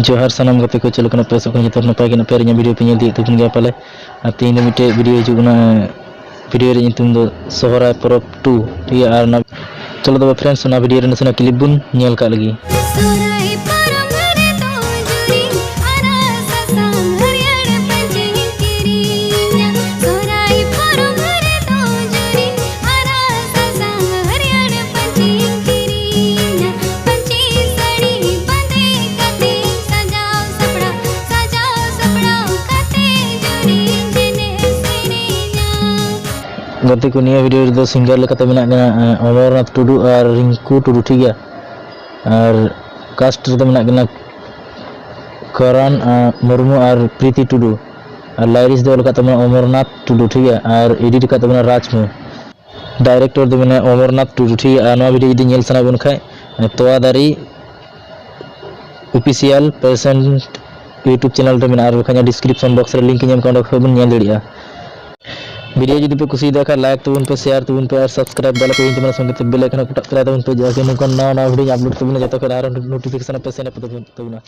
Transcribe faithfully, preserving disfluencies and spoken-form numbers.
ᱡᱚᱦᱟᱨ ᱥᱟᱱᱟᱢ ᱜᱟᱛᱮ ᱠᱚ, ᱪᱮᱫ ᱞᱮᱠᱟ ᱱᱟᱯᱟᱭ ᱥᱚᱠ ᱡᱚᱛᱚ ᱱᱟᱯᱟᱭ ᱜᱮ ᱱᱟᱯᱟᱭ ᱨᱮ ᱤᱧᱟᱹᱜ ᱵᱷᱤᱰᱤᱭᱳ ᱯᱮ ᱧᱮᱞ ᱤᱫᱤᱭᱮᱫ ᱛᱟᱵᱚᱱ ᱜᱮᱭᱟ ᱯᱟᱞᱮ᱾ ᱟᱨ ᱛᱮᱦᱮᱧ ᱫᱚ ᱢᱤᱫᱴᱮᱡ ᱵᱷᱤᱰᱤᱭᱳ ᱦᱤᱡᱩᱜ ᱠᱟᱱᱟ, ᱵᱷᱤᱰᱤᱭᱳ ᱨᱮᱭᱟᱜ ᱧᱩᱛᱩᱢ ᱫᱚ ᱥᱚᱦᱨᱟᱭ ᱯᱚᱨᱚᱵᱽ ᱴᱩ, ᱴᱷᱤᱠ ᱜᱮᱭᱟ᱾ ᱟᱨ ᱚᱱᱟ ᱪᱚᱞᱚ ᱛᱚᱵᱮ ᱯᱷᱨᱮᱱᱰᱥ, ᱚᱱᱟ ᱵᱷᱤᱰᱤᱭᱳ ᱨᱮ ᱱᱟᱥᱮᱱᱟᱜ ᱠᱞᱤᱯ ᱵᱚᱱ ᱧᱮᱞ ᱠᱟᱜ ᱞᱮᱜᱮ᱾ ᱥᱚᱦᱨᱟᱭ ᱯᱚᱨᱚᱵᱽ ᱨᱮᱫᱚ ᱡᱩᱨᱤ ᱟᱨᱟᱜ ᱥᱟᱥᱟᱝ ᱦᱟᱹᱨᱭᱟᱹᱲ ᱯᱟᱹᱧᱪᱤᱧ ᱠᱤᱨᱤᱧᱟ᱾ ᱥᱚᱦᱨᱟᱭ ᱯᱚᱨᱚᱵᱽ ᱨᱮᱫᱚ ᱡᱩᱨᱤ ᱟᱨᱟᱜ ᱥᱟᱥᱟᱝ ᱦᱟᱹᱨᱭᱟᱹᱲ ᱯᱟᱹᱧᱪᱤᱧ ᱠᱤᱨᱤᱧᱟ᱾ ᱯᱟᱹᱧᱪᱤ ᱥᱟᱹᱲᱤ ᱵᱟᱸᱫᱮ ᱠᱟᱛᱮ ᱥᱟᱡᱟᱣ ᱥᱟᱯᱲᱟᱣ, ᱥᱟᱡᱟᱣ ᱥᱟᱯᱲᱟᱣ ᱠᱟᱛᱮ ᱡᱩᱨᱤᱧ ᱮᱱᱮᱡ ᱥᱮᱨᱮᱧᱟ᱾ ᱜᱟᱛᱮ ᱠᱚ, ᱱᱤᱭᱟᱹ ᱵᱷᱤᱰᱤᱭᱳ ᱨᱮᱫᱚ ᱥᱤᱝᱜᱟᱨ ᱞᱮᱠᱟᱛᱮ ᱢᱮᱱᱟᱜ ᱠᱤᱱᱟ, ᱮ, ᱚᱢᱚᱨᱱᱟᱛᱷ ᱴᱩᱰᱩ ᱟᱨ ᱨᱤᱝᱠᱩ ᱴᱩᱰᱩ, ᱴᱷᱤᱠ ᱜᱮᱭᱟ᱾ ᱟᱨ ᱠᱟᱥᱴ ᱨᱮᱫᱚ ᱢᱮᱱᱟᱜ ᱠᱤᱱᱟ ᱠᱚᱨᱟᱱ, ᱮ, ᱢᱩᱨᱢᱩ ᱟᱨ ᱯᱨᱤᱛᱤ ᱴᱩᱰᱩ᱾ ᱟᱨ ᱞᱟᱭᱨᱤᱥ ᱫᱚ ᱚᱞ ᱟᱠᱟᱫ ᱛᱟᱵᱚᱱᱟ ᱚᱢᱚᱨᱱᱟᱛᱷ ᱴᱩᱰᱩ, ᱴᱷᱤᱠ ᱜᱮᱭᱟ᱾ ᱟᱨ ᱮᱰᱤᱴ ᱟᱠᱟᱫ ᱛᱟᱵᱚᱱᱟ ᱨᱟᱡᱽ ᱢᱩ᱾ ᱰᱟᱭᱨᱮᱠᱴᱚᱨ ᱫᱚ ᱢᱮᱱᱟᱭᱟ ᱚᱢᱚᱨᱱᱟᱛᱷ ᱴᱩᱰᱩ, ᱴᱷᱤᱠ ᱜᱮᱭᱟ᱾ ᱟᱨ ᱱᱚᱣᱟ ᱵᱷᱤᱰᱤᱭᱳ ᱡᱩᱫᱤ ᱧᱮᱞ ᱥᱟᱱᱟ ᱵᱚᱱ ᱠᱷᱟᱡ, ᱮ, ᱛᱚᱣᱟ ᱫᱟᱨᱮ ᱚᱯᱷᱤᱥᱤᱭᱟᱞ ᱯᱮᱥᱮᱱᱴ YouTube ᱪᱮᱱᱮᱞ ᱨᱮ ᱢᱮᱱᱟᱜᱼᱟ, ᱟᱨ ᱵᱟᱠᱷᱟᱱ ᱰᱤᱥᱠᱨᱤᱯᱥᱚᱱ ᱵᱚᱠᱥ ᱨᱮ ᱞᱤᱝᱠ ᱤᱧ ᱮᱢ ᱠᱟᱜᱼᱟ, ᱚᱸᱰᱮ ᱠᱷᱚᱱ ᱵᱚᱱ ᱧᱮᱞ ᱫᱟᱲᱮᱭᱟᱜᱼᱟ᱾ ᱵᱷᱤᱰᱤᱭᱳ ᱡᱩᱫᱤ ᱯᱮ ᱠᱩᱥᱤᱭᱟᱫᱟ ᱠᱷᱟᱱ ᱞᱟᱭᱤᱠ ᱛᱟᱵᱚᱱ ᱯᱮ, ᱥᱮᱭᱟᱨ ᱛᱟᱵᱚᱱ ᱯᱮ ᱟᱨ ᱥᱟᱵᱥᱠᱨᱟᱭᱤᱵ ᱵᱮᱞ ᱟᱭᱠᱚᱱ ᱦᱤᱡᱩᱜ ᱛᱟᱵᱚᱱᱟ, ᱥᱚᱸᱜᱮ ᱛᱮ ᱵᱮᱞ ᱟᱭᱠᱚᱱ ᱠᱚᱴᱟᱜ ᱛᱟᱨᱟᱭ ᱛᱟᱵᱚᱱ ᱯᱮ, ᱡᱟᱛᱮ ᱱᱚᱝᱠᱟᱱ ᱱᱟᱣᱟ ᱱᱟᱣᱟ ᱵᱷᱤᱰᱤᱭᱳ ᱟᱯᱞᱳᱰ ᱛᱟᱵᱚᱱᱟ, ᱡᱚᱛᱚ ᱠᱷᱚᱱ ᱟᱨᱦᱚᱸ ᱱᱳᱴᱤᱯᱷᱤᱠᱮᱥᱚᱱ ᱯᱮ ᱥᱮᱱ ᱛᱟᱵᱚᱱᱟ᱾